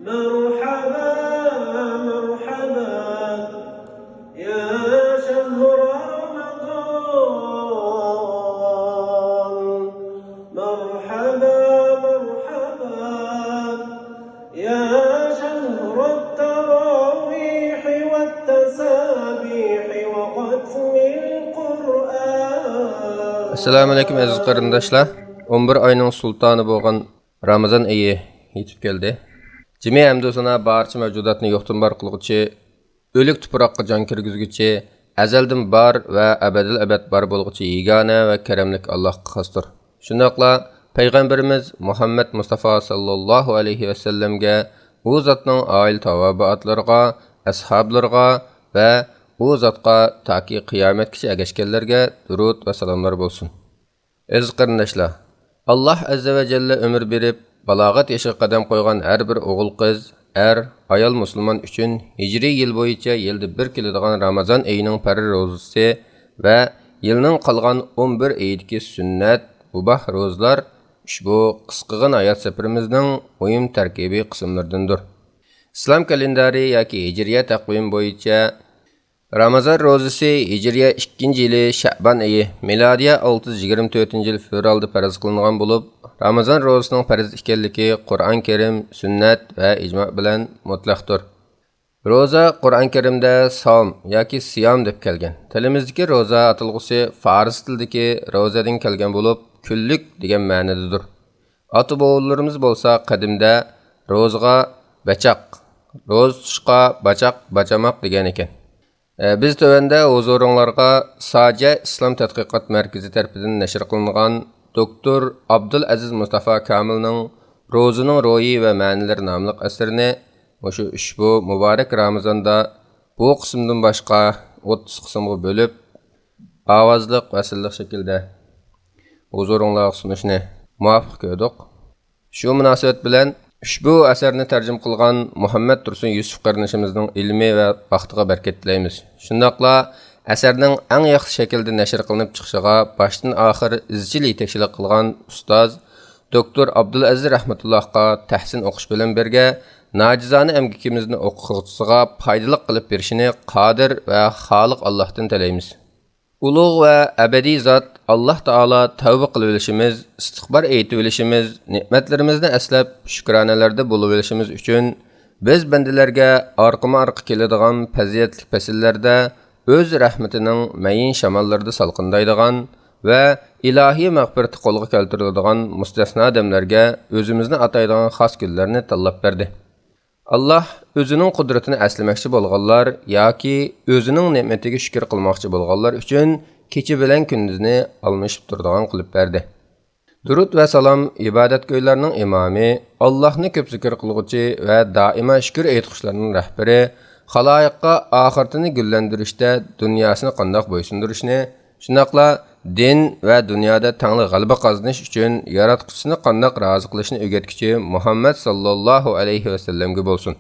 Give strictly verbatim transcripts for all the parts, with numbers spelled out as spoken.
مرحبا، مرحبا، يا شهر رمضان. مرحبا، مرحبا، يا شهر التراويح والتسابيح وختم القرآن. ئەسسالامۇ ئەلەيكۇم، ئەزىز قېرىنداشلار. ئون بىر ئاينىڭ سۇلتانى بولغان رامىزان ئېيى يېتىپ كەلدى. جىمى ھەمدۇسانا بارچە مەۋجۇداتنى يوقتىن بار قىلغۇچى، ئۆلۈك تۇپراققا جان كىرگۈزگۈچى، ئەزەلدىن بار ۋە ئەبەدىل ئەبەد بار بولغۇچى يېگانە ۋە كەرەملىك ئاللاھقا خاستۇر. شۇنداقلا پەيغەمبىرىمىز مۇھەممەد مۇستافا ساللاللاھۇ ئەلەيھى ۋەسەللەمگە، ئۇ زاتنىڭ ئائىلە تاۋابىئاتلىرىغا، ئەسھابلىرىغا ۋە ئۇ زاتقا تاكى قىيامەتكىچە ئەگەشكەنلەرگە دۇرۇت ۋە سالاملار بولسۇن. ئەزىز قېرىنداشلار، ئاللاھ ئەززە ۋە جەللە ئۆمۈر بېرىپ، بالاغەت يېشىغا قەدەم قويغان ھەر بىر ئوغۇل-قىز، ئەر، ئايال مۇسۇلمان ئۈچۈن ھىجرىي يىل بويىچە يىلدا بىر كېلىدىغان رامازان ئېيىنىڭ پەرز روزىسى ۋە يىلنىڭ قالغان ئون بىر ئېيىدىكى سۈننەت، مۇباھ روزىلار ئۇشبۇ قىسقىغىنە ھايات سەپىرىمىزنىڭ مۇھىم تەركىبىي قىسىملىرىدىندۇر. ئىسلام كالېندارى ياكى ھىجرىيە تەقۋىمى بويىچە رامازان روزىسى ھىجرىيە ئىككىنچى يىلى شەئبان ئېيى، مىلادىيە ئالتە يۈز يىگىرمە تۆتىنچى يىل فېۋرالدا پەرز قىلىنغان بولۇپ، رامازان روزىسىنىڭ پەرز ئىكەنلىكى قۇرئان كەرىم، سۈننەت ۋە ئىجما بىلەن مۇتلەقتۇر. روزا قۇرئان كەرىمدە سام ياكى سىيام دەپ كەلگەن. تىلىمىزدىكى روزا ئاتالغۇسى فارس تىلىدىكى روزەدىن كەلگەن بولۇپ، كۈنلۈك دېگەن مەنىدىدۇر. ئاتا-بوۋىلىرىمىز بولسا قەدىمدە روزىغا بەچاق، روزا تۇتۇشقا باچاق، باچاماق دېگەن ئىكەن. ئە، بىز تۆۋەندە ھۇزۇرۇڭلارغا ساجە ئىسلام تەتقىقات مەركىزى تەرىپىدىن نەشر قىلىنغان دوكتور ئابدۇلئەزىز مۇستافا كامىلنىڭ روزىنىڭ روھى ۋە مەنىلىرى ناملىق ئەسىرىنى مۇشۇ ئۇشبۇ مۇبارەك رامىزاندا بۇ قىسىمدىن باشقا ئوتتۇز قىسىمغا بۆلۈپ، ئاۋازلىق ۋە سىنلىق شەكىلدە ھۇزۇرۇڭلارغا سۇنۇشنى مۇۋاپىق كۆردۇق. شۇ مۇناسىۋەت بىلەن ئۇشبۇ ئەسەرنى تەرجىمە قىلغان مۇھەممەد تۇرسۇن يۈسۈپ قېرىندىشىمىزنىڭ ئىلمى ۋە ۋاقتىغا بەرىكەت تىلەيمىز. شۇنداقلا ئەسەرنىڭ ئەڭ ياخشى شەكىلدە نەشر قىلىنىپ چىقىشىغا باشتىن ئاخىر ئىزچىل يېتەكچىلىك قىلغان ئۇستاز دوكتور ئابدۇلئەزىز رەھمەتۇللاھقا تەھسىن ئوقۇش بىلەن بىرگە ناجىزانە ئەمگىكىمىزنى ئوقۇغۇچىسىغا پايدىلىق قىلىپ بېرىشىنى قادىر ۋە خالىق ئاللاھتىن تىلەيمىز. ئۇلۇغ ۋە ئەبەدىي زات ئاللاھ تائالا تەۋبە قىلىۋېلىشىمىز، ئىستىغپار ئېيتىۋېلىشىمىز، نېمەتلىرىمىزنى ئەسلەپ شۈكرانىلەردە بولۇۋېلىشىمىز ئۈچۈن، بىز بەندىلەرگە ئارقىما-ئارقا كېلىدىغان پەزىلەتلىك پەسىللەردە ئۆز رەھمىتىنىڭ مەيىن شاماللىرىدا سالقىندايدىغان ۋە ئىلاھىي مەغپىرىتى قولغا كەلتۈرۈلىدىغان مۇستەسنا دەملەرگە ئۆزىمىزنى ئاتايدىغان خاس كۈنلەرنى تاللاپ بەردى. ئاللاھ ئۆزىنىڭ قۇدرىتىنى ئەسلىمەكچى بولغانلار ياكى ئۆزىنىڭ نېمىتىگە شۈكۈر قىلماقچى بولغانلار ئۈچۈن كېچە بىلەن كۈندۈزنى ئالمىشىپ تۇرىدىغان قىلىپ بەردى. دۇرۇت ۋە سالام ئىبادەتگويلارنىڭ ئىمامى، ئاللاھنى كۆپ زىكىر قىلغۇچى ۋە دائىما شۈكۈر ئېيتقۇچىلارنىڭ رەھبىرى، خالايىققا ئاخىرىتىنى گۈللەندۈرۈشتە دۇنياسىنى قانداق بويسۇندۇرۇشنى، شۇنداقلا دىن ۋە دۇنيادا تەڭلا غەلىبە قازىنىش ئۈچۈن ياراتقۇچىسىنى قانداق رازى قىلىشنى ئۆگەتكۈچى مۇھەممەد ساللاللاھۇ ئەلەيھى ۋەسەللەمگە بولسۇن.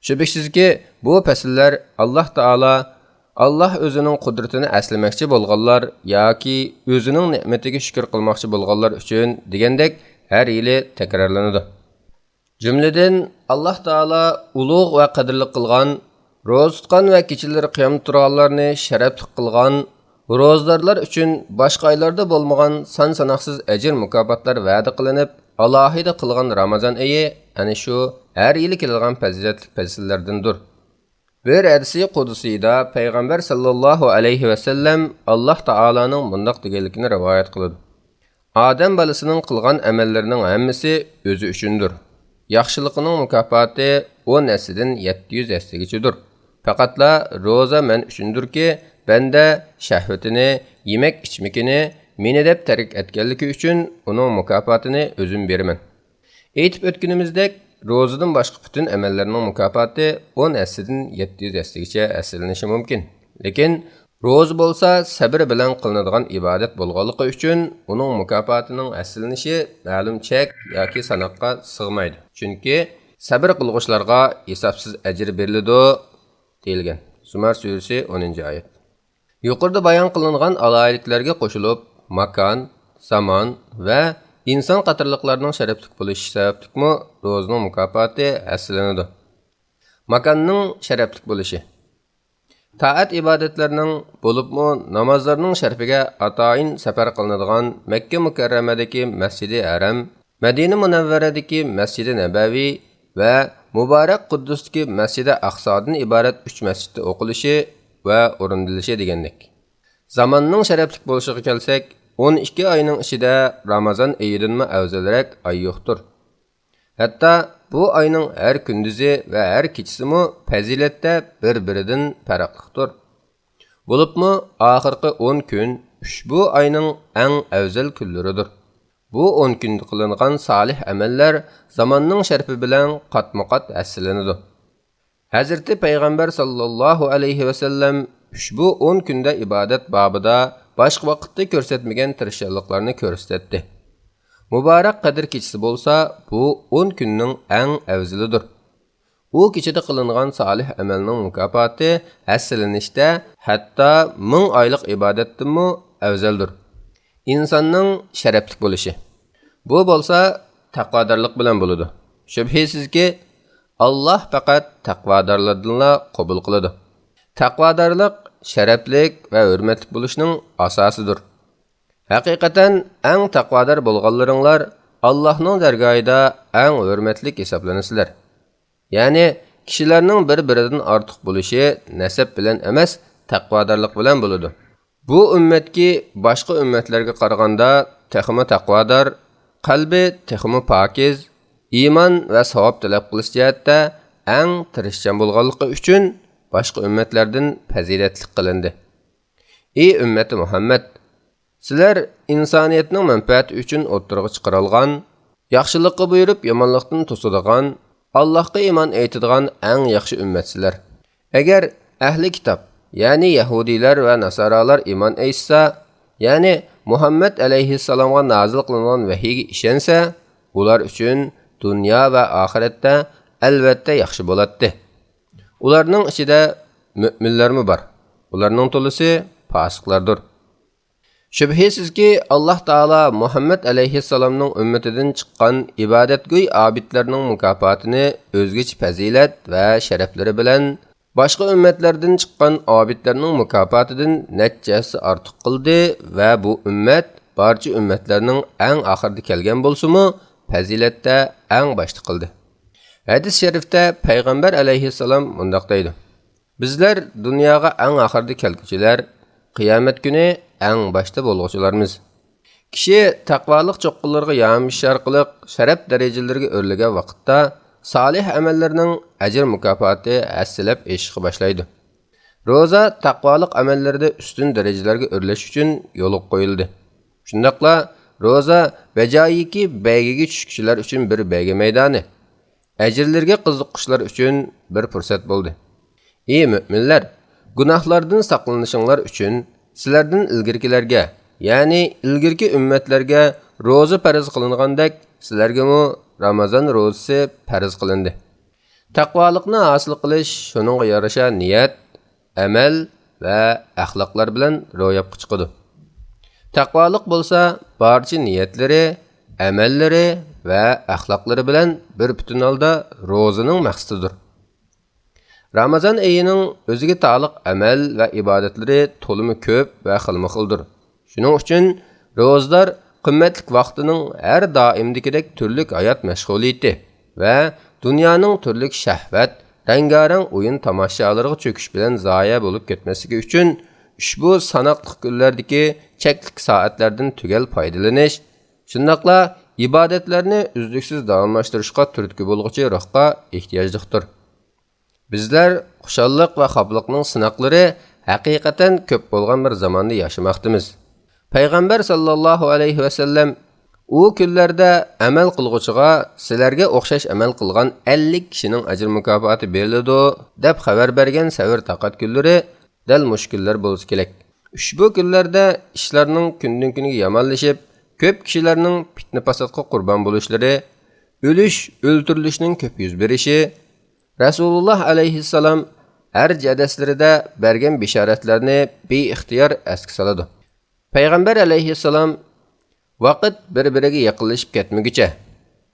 شۈبھىسىزكى، بۇ پەسىللەر ئاللاھ تائالا، ئاللاھ ئۆزىنىڭ قۇدرىتىنى ئەسلىمەكچى بولغانلار ياكى ئۆزىنىڭ نېمىتىگە شۈكۈر قىلماقچى بولغانلار ئۈچۈن دېگەندەك ھەر يىلى تەكرارلىنىدۇ. جۈملىدىن، ئاللاھ تائالا ئۇلۇغ ۋە قەدىرلىك قىلغان، روزا تۇتقان ۋە كېچىلىرى قىيامدا تۇرغانلارنى شەرەپلىك قىلغان، روزىدارلار ئۈچۈن باشقا ئايلاردا بولمىغان سان-ساناقسىز ئەجىر-مۇكاپاتلار ۋەدە قىلىنىپ، ئالاھىدە قىلغان رامازان ئېيى ئەنە شۇ ھەر يىلى كېلىدىغان پەزىلەتلىك پەسىللەردىندۇر. بىر ھەدىسى قۇدسىيدا پەيغەمبەر ساللاللاھۇ ئەلەيھى ۋەسەللەم ئاللاھ تائالانىڭ مۇنداق دېگەنلىكىنى رىۋايەت قىلىدۇ: ئادەم بالىسىنىڭ قىلغان ئەمەللىرىنىڭ ھەممىسى ئۆزى ئۈچۈندۇر. ياخشىلىقىنىڭ مۇكاپاتى ئون ھەسسىدىن يەتتە يۈز ھەسسىگىچىدۇر. پەقەتلا روزا مەن ئۈچۈندۇركى، بەندە شەھۋىتىنى، يېمەك-ئىچمىكىنى مېنى دەپ تەرك ئەتكەنلىكى ئۈچۈن ئۇنىڭ مۇكاپاتىنى ئۆزۈم بېرىمەن. ئېيتىپ ئۆتكىنىمىزدەك، روزىدىن باشقا پۈتۈن ئەمەللەرنىڭ مۇكاپاتى ئون ھەسسىدىن يەتتە يۈز ھەسسىگىچە ھەسسىلىنىشى مۇمكىن. لېكىن روزا بولسا سەبرى بىلەن قىلىنىدىغان ئىبادەت بولغانلىقى ئۈچۈن، ئۇنىڭ مۇكاپاتىنىڭ ھەسسىلىنىشى مەلۇم چەك ياكى ساناققا سىغمايدۇ. چۈنكى سەبرى قىلغۇچىلارغا ھېسابسىز ئەجىر بېرىلىدۇ، دېيىلگەن. زۇمەر سۈرىسى ئونىنچى ئايەت. يۇقىرىدا بايان قىلىنغان ئالاھىدىلىكلەرگە قوشۇلۇپ، ماكان، زامان ۋە ئىنسان قاتارلىقلارنىڭ شەرەپلىك بولۇشى سەۋەبلىكمۇ روزىنىڭ مۇكاپاتى ھەسسىلىنىدۇ. ماكاننىڭ شەرەپلىك بولۇشى. تائەت ئىبادەتلەرنىڭ، بولۇپمۇ نامازلارنىڭ شەرىپىگە ئاتايىن سەپەر قىلىنىدىغان مەككە مۇكەررەمەدىكى مەسجىدى ھەرەم، مەدىنە مۇنەۋۋەرەدىكى مەسجىدى نەبەۋى ۋە مۇبارەك قۇددۇستىكى مەسجىدى ئەقسادىن ئىبارەت ئۈچ مەسچىتتە ئوقۇلۇشى ۋە ئورۇندىلىشى دېگەندەك. زاماننىڭ شەرەپلىك بولۇشىغا كەلسەك، ئون ئىككى ئاينىڭ ئىچىدە رامازان ئېيىدىنمۇ ئەۋزەلرەك ئاي يوقتۇر. ھەتتا بۇ ئاينىڭ ھەر كۈندۈزى ۋە ھەر كېچىسىمۇ پەزىلەتتە بىر-بىرىدىن پەرقلىقتۇر. بولۇپمۇ ئاخىرقى ئون كۈن ئۇشبۇ ئاينىڭ ئەڭ ئەۋزەل كۈنلىرىدۇر. بۇ ئون كۈندە قىلىنغان سالىھ ئەمەللەر زاماننىڭ شەرىپى بىلەن قاتمۇ-قات ھەسسىلىنىدۇ. ھەزرىتى پەيغەمبەر ساللاللاھۇ ئەلەيھى ۋەسەللەم ئۇشبۇ ئون كۈندە ئىبادەت بابىدا باشقا ۋاقىتتا كۆرسەتمىگەن تىرىشچانلىقلارنى كۆرسەتتى. مۇبارەك قەدىر كېچىسى بولسا بۇ ئون كۈننىڭ ئەڭ ئەۋزىلىدۇر. ئۇ كېچىدە قىلىنغان سالىھ ئەمەلنىڭ مۇكاپاتى ھەسسىلىنىشتە ھەتتا مىڭ ئايلىق ئىبادەتتىنمۇ ئەۋزەلدۇر. ئىنساننىڭ شەرەپلىك بولۇشى. بۇ بولسا تەقۋادارلىق بىلەن بولىدۇ. شۈبھىسىزكى، ئاللاھ پەقەت تەقۋادارلاردىنلا قوبۇل قىلىدۇ. تەقۋادارلىق شەرەپلىك ۋە ھۆرمەتلىك بولۇشنىڭ ئاساسىدۇر. ھەقىقەتەن ئەڭ تەقۋادار بولغانلىرىڭلار ئاللاھنىڭ دەرگاھىدا ئەڭ ھۆرمەتلىك ھېسابلىنىسىلەر. يەنى كىشىلەرنىڭ بىر-بىرىدىن ئارتۇق بولۇشى نەسەب بىلەن ئەمەس، تەقۋادارلىق بىلەن بولىدۇ. بۇ ئۈممەتكى باشقا ئۈممەتلەرگە قارىغاندا تېخىمۇ تەقۋادار، قەلبى تېخىمۇ پاكىز، ئىمان ۋە ساۋاب تەلەپ قىلىش جەھەتتە ئەڭ تىرىشچان بولغانلىقى ئۈچۈن باشقا ئۈممەتلەردىن پەزىلەتلىك قىلىندى. ئى ئۈممىتى مۇھەممەد! سىلەر ئىنسانىيەتنىڭ مەنپەئەتى ئۈچۈن ئوتتۇرىغا چىقىرىلغان، ياخشىلىققا بۇيرۇپ يامانلىقتىن توسىدىغان، ئاللاھقا ئىمان ئېيتىدىغان ئەڭ ياخشى ئۈممەتسىلەر. ئەگەر ئەھلى كىتاب، يەنى يەھۇدىيلار ۋە ناسارالار ئىمان ئېيتسا، يەنى مۇھەممەد ئەلەيھىسسالامغا نازىل قىلىنغان ۋەھىيگە ئىشەنسە، ئۇلار ئۈچۈن دۇنيا ۋە ئاخىرەتتە ئەلۋەتتە ياخشى بولاتتى. ئۇلارنىڭ ئىچىدە مۆمىنلەرمۇ بار. ئۇلارنىڭ تولىسى پاسىقلاردۇر. شۈبھىسىزكى، ئاللاھ تائالا مۇھەممەد ئەلەيھىسسالامنىڭ ئۈممىتىدىن چىققان ئىبادەتگوي ئابىدلەرنىڭ مۇكاپاتىنى ئۆزگىچە پەزىلەت ۋە شەرەپلىرى بىلەن باشقا ئۈممەتلەردىن چىققان ئابىدلەرنىڭ مۇكاپاتىدىن نەچچە ھەسسە ئارتۇق قىلدى ۋە بۇ ئۈممەت بارچە ئۈممەتلەرنىڭ ئەڭ ئاخىرىدا كەلگەن بولسىمۇ، پەزىلەتتە ئەڭ باشتا قىلدى. ھەدىس شەرىفتە پەيغەمبەر ئەلەيھىسسالام مۇنداق دەيدۇ: بىزلەر دۇنياغا ئەڭ ئاخىرىدا كەلگۈچىلەر، قىيامەت كۈنى ئەڭ باشتا بولغۇچىلارمىز. كىشى تەقۋالىق چوققىلىرىغا يامىشىش ئارقىلىق شەرەپ دەرىجىلىرىگە ئۆرلىگەن ۋاقىتتا، سالىھ ئەمەللىرىنىڭ ئەجىر مۇكاپاتى ھەسسىلەپ ئېشىشقا باشلايدۇ. روزا تەقۋالىق ئەمەللىرىدە ئۈستۈن دەرىجىلەرگە ئۆرلەش ئۈچۈن يولغا قويۇلدى. شۇنداقلا روزا بەجايىكى بەيگىگە چۈشكۈچىلەر ئۈچۈن بىر بەيگە مەيدانى، ئەجىرلىرىگە قىزىققۇچىلار ئۈچۈن بىر پۇرسەت بولدى. ئى مۆمىنلەر! گۇناھلاردىن ساقلىنىشىڭلار ئۈچۈن سىلەردىن ئىلگىرىكىلەرگە، يەنى ئىلگىرىكى ئۈممەتلەرگە روزا پەرز قىلىنغاندەك، سىلەرگىمۇ رامازان روزىسى پەرز قىلىندى. تەقۋالىقنى ھاسىل قىلىش شۇنىڭغا يارىشا نىيەت، ئەمەل ۋە ئەخلاقلار بىلەن روياپقا چىقىدۇ. تەقۋالىق بولسا بارچە نىيەتلىرى، ئەمەللىرى ۋە ئەخلاقلىرى بىلەن بىر پۈتۈن ھالدا روزىنىڭ مەقسىتىدۇر. رامازان ئېيىنىڭ ئۆزىگە تالىق ئەمەل ۋە ئىبادەتلىرى تولىمۇ كۆپ ۋە خىلمۇ خىلدۇر. شۇنىڭ ئۈچۈن روزىدار قىممەتلىك ۋاقتىنىڭ ھەر دائىمدىكىدەك تۈرلۈك ھايات مەشغۇلىيىتى ۋە دۇنيانىڭ تۈرلۈك شەھۋەت، رەڭگارەڭ ئويۇن تاماشالىرىغا چۆكۈش بىلەن زايە بولۇپ كەتمەسلىكى ئۈچۈن، ئۇشبۇ ساناقلىق كۈنلەردىكى چەكلىك سائەتلەردىن تۈگەل پايدىلىنىش، شۇنداقلا ئىبادەتلەرنى ئۈزلۈكسىز داۋاملاشتۇرۇشقا تۈرتكە بولغۇچى روھقا ئېھتىياجلىقتۇر. بىزلەر خۇشاللىق ۋە خاپىلىقنىڭ سىناقلىرى ھەقىقەتەن كۆپ بولغان بىر زاماندا ياشىماقتىمىز. پەيغەمبەر ساللاللاھۇ ئەلەيھى ۋەسەللەم ئۇ كۈنلەردە ئەمەل قىلغۇچىغا سىلەرگە ئوخشاش ئەمەل قىلغان ئەللىك كىشىنىڭ ئەجىر مۇكاپاتى بېرىلىدۇ، دەپ خەۋەر بەرگەن سەۋر تاقەت كۈنلىرى دەل مۇشۇ كۈنلەر بولسا كېرەك. ئۇشبۇ كۈنلەردە ئىشلارنىڭ كۈندىن-كۈنگە يامانلىشىپ، كۆپ كىشىلەرنىڭ پىتنە-پاساتقا قۇربان بولۇشلىرى، ئۆلۈش، ئۆلتۈرۈلۈشنىڭ كۆپ يۈز بېرىشى، رەسۇلۇللاھ ئەلەيھىسسالام ھەر جەدەسلىرىدە بەرگەن بېشارەتلەرنى بىئىختىيار ئەسكە سالىدۇ. پەيغەمبەر ئەلەيھىسسالام ۋاقىت بىر-بىرىگە يېقىنلىشىپ كەتمىگۈچە،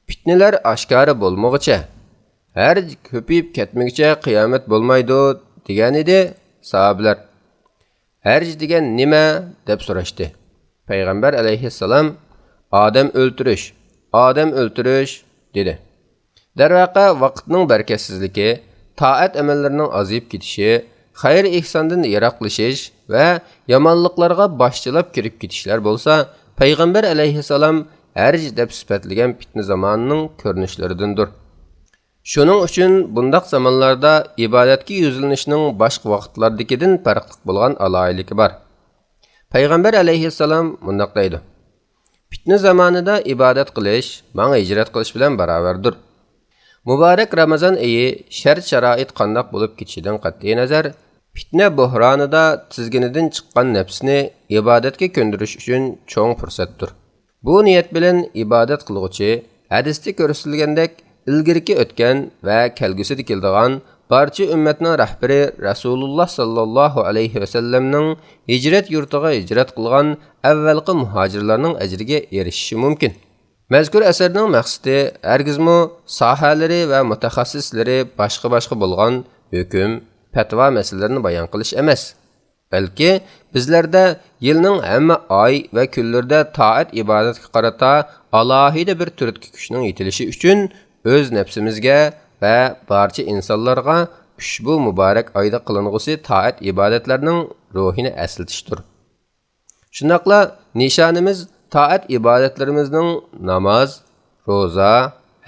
پىتنىلەر ئاشكارا بولمىغۇچە، ھەرج كۆپىيىپ كەتمىگۈچە قىيامەت بولمايدۇ، دېگەنىدى. ساھابىلەر، «ھەرج دېگەن نېمە؟» دەپ سوراشتى. پەيغەمبەر ئەلەيھىسسالام، «ئادەم ئۆلتۈرۈش، ئادەم ئۆلتۈرۈش» دېدى. دەرۋەقە، ۋاقىتنىڭ بەرىكەتسىزلىكى، تائەت ئەمەللىرىنىڭ ئازىيىپ كېتىشى، خەير-ئېھساندىن يىراقلىشىش ۋە يامانلىقلارغا باشچىلاپ كىرىپ كېتىشلەر بولسا، پەيغەمبەر ئەلەيھىسسالام ھەرج دەپ سۈپەتلىگەن پىتنە زامانىنىڭ كۆرۈنۈشلىرىدىندۇر. شۇنىڭ ئۈچۈن بۇنداق زامانلاردا ئىبادەتكە يۈزلىنىشنىڭ باشقا ۋاقىتلاردىكىدىن پەرقلىق بولغان ئالاھىدىلىكى بار. پەيغەمبەر ئەلەيھىسسالام مۇنداق دەيدۇ: «پىتنە زامانىدا ئىبادەت قىلىش ماڭا ھىجرەت قىلىش بىلەن باراۋەردۇر.» مۇبارەك رامىزان ئېيى شەرت-شارائىت قانداق بولۇپ كېتىشىدىن قەتئىينەزەر، پىتنە بوھرانىدا تىزگىنىدىن چىققان نەپسنى ئىبادەتكە كۆندۈرۈش ئۈچۈن چوڭ پۇرسەتتۇر. بۇ نىيەت بىلەن ئىبادەت قىلغۇچى، ھەدىستە كۆرسىتىلگەندەك، ئىلگىرىكى ئۆتكەن ۋە كەلگۈسىدە كېلىدىغان بارچە ئۈممەتنىڭ رەھبىرى رەسۇلۇللا ساللاللاھۇ ئەلەيھى ۋەسەللەمنىڭ ھىجرەت يۇرتىغا ھىجرەت قىلغان ئەۋۋەلقى مۇھاجىرلارنىڭ ئەجرىگە ئېرىشىشى مۇمكىن. مەزكۇر ئەسەرنىڭ مەقسىتى ھەرگىزمۇ ساھەلىرى ۋە مۇتەخەسسىسلىرى باشقا-باشقا بولغان ھۆكۈم، پەتىۋا مەسىلىلىرىنى بايان قىلىش ئەمەس. بەلكى بىزلەردە يىلنىڭ ھەممە ئاي ۋە كۈنلىرىدە تائەت-ئىبادەتكە قارىتا ئالاھىدە بىر تۈرتكە كۈچنىڭ يېتىلىشى ئۈچۈن ئۆز نەپسىمىزگە ۋە بارچە ئىنسانلارغا ئۇشبۇ مۇبارەك ئايدا قىلىنغۇسى تائەت-ئىبادەتلەرنىڭ روھىنى ئەسلىتىشتۇر. شۇنداقلا نىشانىمىز تائەت-ئىبادەتلىرىمىزنىڭ ناماز، روزا،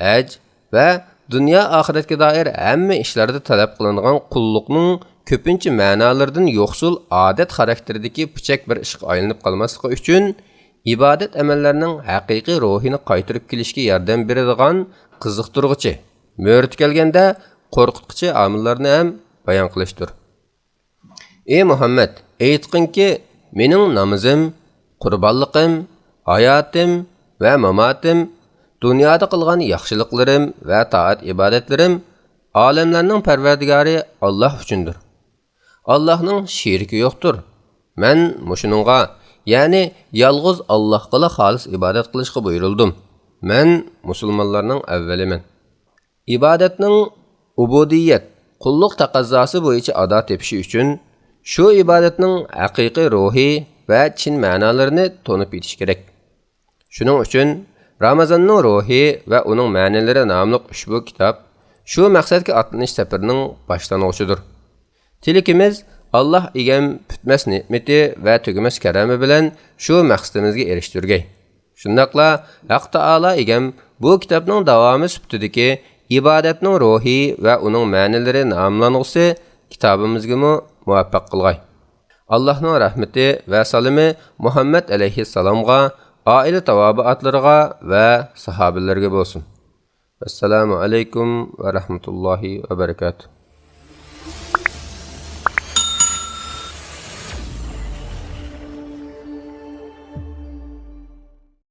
ھەج ۋە دۇنيا ئاخىرەتكە دائىر ھەممە ئىشلاردا تەلەپ قىلىنغان قۇللۇقنىڭ كۆپىنچە مەنالىرىدىن يوقسۇل ئادەت خاراكتېرىدىكى پۇچەك بىر ئىشقا ئايلىنىپ قالماسلىقى ئۈچۈن، ئىبادەت ئەمەللەرنىڭ ھەقىقىي روھىنى قايتۇرۇپ كېلىشىگە ياردەم بېرىدىغان قىزىقتۇرغۇچى، مۆرىتى كەلگەندە قورقۇتقۇچى ئامىللارنى ھەم بايان قىلىشتۇر. ئى مۇھەممەد، ئېيتقىنكى، مېنىڭ نامىزىم، قۇربانلىقىم، ھاياتىم ۋە ماماتىم، دۇنيادا قىلغان ياخشىلىقلىرىم ۋە تائەت-ئىبادەتلىرىم ئالەملەرنىڭ پەرۋەردىگارى ئاللاھ ئۈچۈندۇر. ئاللاھنىڭ شېرىكى يوقتۇر. مەن مۇشۇنىڭغا، يەنى يالغۇز ئاللاھقىلا خالىس ئىبادەت قىلىشقا بۇيرۇلدۇم. مەن مۇسۇلمانلارنىڭ ئەۋۋىلىمەن. ئىبادەتنىڭ ئۇبۇدىيەت، قۇللۇق تەقەززاسى بويىچە ئادا تېپىشى ئۈچۈن، شۇ ئىبادەتنىڭ ھەقىقىي روھى ۋە چىن مەنالىرىنى تونۇپ يېتىش كېرەك. شۇنىڭ ئۈچۈن، رامازاننىڭ روھى ۋە ئۇنىڭ مەنىلىرى ناملىق ئۇشبۇ كىتاب شۇ مەقسەتكە ئاتلىنىش سەپىرىنىڭ باشلانغۇچىدۇر. تىلىكىمىز، ئاللاھ ئىگەم پۈتمەس نېمىتى ۋە تۈگىمەس كەرەمى بىلەن شۇ مەقسىتىمىزگە ئېرىشتۈرگەي. شۇنداقلا ھەق تائالا ئىگەم بۇ كىتابنىڭ داۋامى سۈپىتىدىكى ئىبادەتنىڭ روھى ۋە ئۇنىڭ مەنىلىرى ناملانغۇسى كىتابىمىزگىمۇ مۇۋەپپەق قىلغاي. ئاللاھنىڭ رەھمىتى ۋە سالىمى مۇھەممەد ئەلەيھىسسالامغا، ئائىلە تاۋابىئاتلىرىغا ۋە ساھابىلەرگە بولسۇن. ۋەسسالامۇ ئەلەيكۇم ۋە رەھمەتۇللاھى ۋە بەرىكاتۇھ.